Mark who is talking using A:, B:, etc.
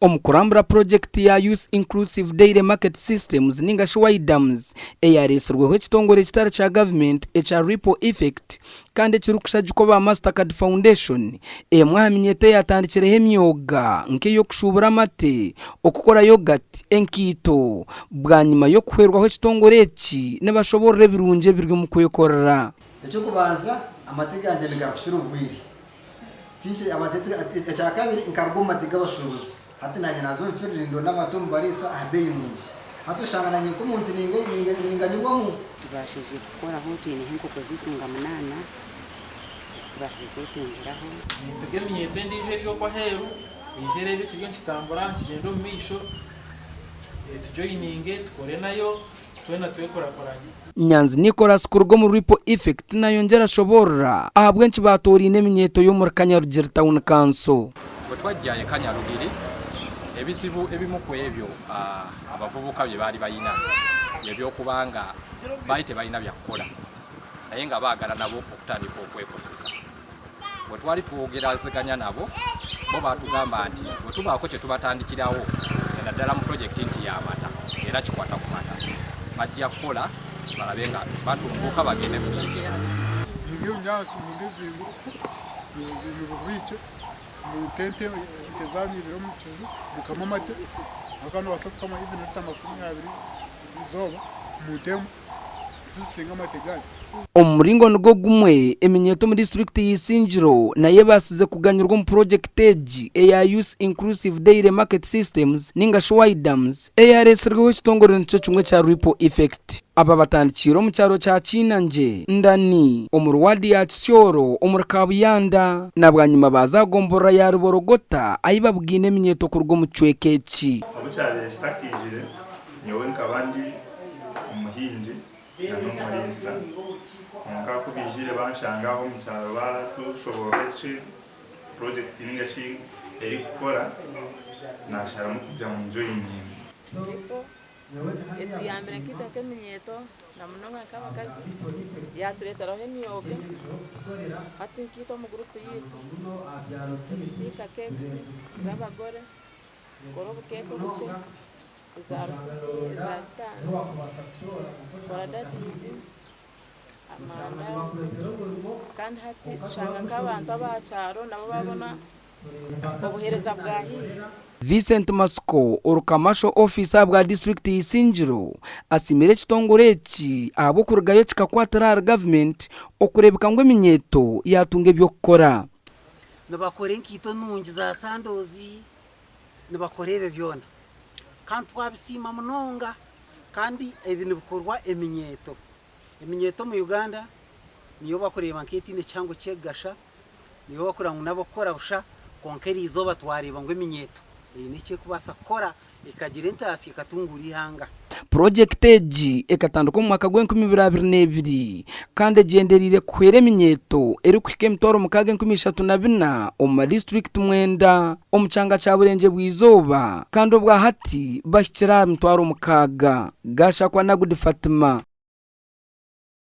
A: Omu kurambura purojekiti ya Youth Inclusive Dairy Market Systems ninga shi YDAMS eyareetsirweho ekitongore ekitari kya gavumenti ekya Ripple Effect kandi ekirikushagikwa aba Mastercard Foundation, emwe aha minyeeto eyatandikireho emyoga nk'ey'okushuubura amate, okukora yogati, enkaito bwanyima y'okuhwerwaho ekitongore eki nibashoboorora ebirungi ebiri omu kwekorera.
B: Eky'okubanza amate gangye nigampikira obwire. Ekyakabiri nkaruga omu mate g'abashuubuzi. Hati naanye naaza omu field nindonda amate omu bariisa aha beeyi nungi. Hati oshanga naanye nk'omuntu ninganyirwamu.
C: Tubaasize kukoraho twineho enkoko zaitu nga munaana ezi tubaasize kwetungiraho.
D: Nintega eminyeeto endiijo eri okwo aheeru eije ereebe ekiriyo nikitambura nikigyenda omu maisho etujoyininge tukore nayo. Twena twekurakuranye.
A: Nyanzi Nicholas kuruga omu Ripple Effect nayongyera ashoboorora ahabw'enki baatooraine eminyeeto y'omuri Kanyarugiri Town Council.
E: Bwe twajja e Kanyarugiri, ebizibu ebimu ku ebyo abavubuka bye baali balina by'eby'okuba nga baali tebalina bya kukola naye nga baagala nabo okutandika okwekozesa. Bwe twali twogerazeganya nabo, bo baatugamba nti bwe tubaako kye tubatandikirawo naddala mu pulojekiti nti ya mata era kikwata ku mata, bajja kukola balabe nga batunguuka bagende mu maiso.
F: Mpinga ebinyaatsi, mpinga ebibingo nibibiikye, nte ente zangye ibiri omu kiju, nkama amate, ahabw'okuba noobaasa kukama even lita 20 erizooba omu nte emwe.
A: Omu muringo nigwo gumwe, eminyeeto omu disiturikiti ya Isingiro nayo ebaasize kuganyirwa omu purogyekiti egi eya Youth Inclusive Dairy Market Systems ninga shi YDAMS eyareetsirweho ekitongore nikyo kimwe ekya Ripple Effect. Aba batandikiire omu kyaro kya Kiinangye, Ndani, omuri waadi ya Kisyoro omuri Kabuyanda na bwanyima baaza aha gomborora ya Ruborogota ahi babugaine eminyeeto kuruga omu kicweka eki.
G: Obu kyabaire kitakaijire, Nyowe nkaba ndi omuhingi na n'omuriisa, kwonka ku baijire banshanga aho omu kyaro batushoboorora eki purojekiti ninga shi erikukora, nasharamu kugira ngu njoyininge.
H: Ripple etuyambire nkaitwe nk'eminyeeto na munonga nk'abakazi yaatureeteraho emyoga. Hati nkaitwe omu guruupu yaitu nitusiika cakes z'abagore, tukora obukeeke obukye. eza rukumi, eza bitaano, tukora dadiizi, amandaazi kandi hati tushanga nk'abantu ab'aha kyaro nabo baabona obuheereza bwa haihi.
A: Vincent Masiko ori Commercial Officer ahabwa disiturikiti ya Isingiro asiimire ekitongore eki ahabw'okurugayo kikakwatira ahari gavumenti okureebeka ngu eminyeeto yaatunga eby'okukora.
I: Nibakora enkaito nungi za sandoozi. Nibakora ebyo byona, kandi twabisiima munonga. Kandi ebi nibikorwa eminyeeto. Eminyeeto omu Uganda niyo barikureeba nk'etaine kihango ky'ekugasha, niyo barikureeba ngu n'ab'okukora busha, kwonka eriizooba twareeba ngu eminyeeto eine eki erikubaasa kukora ekagira entaasya ekatunguura eihanga.
A: Purogyekiti egi ekatandika omu mwaka gw'enkumi ibiri 22 kandi egyendereire kuhwera eminyeeto erikuhika 63,004 omu madisiturikiti mwenda omu kyanga kya Burengye bw'eizooba kandi obwa hati bahikire aha 60,000. Gashakwa Nagudi Fatima.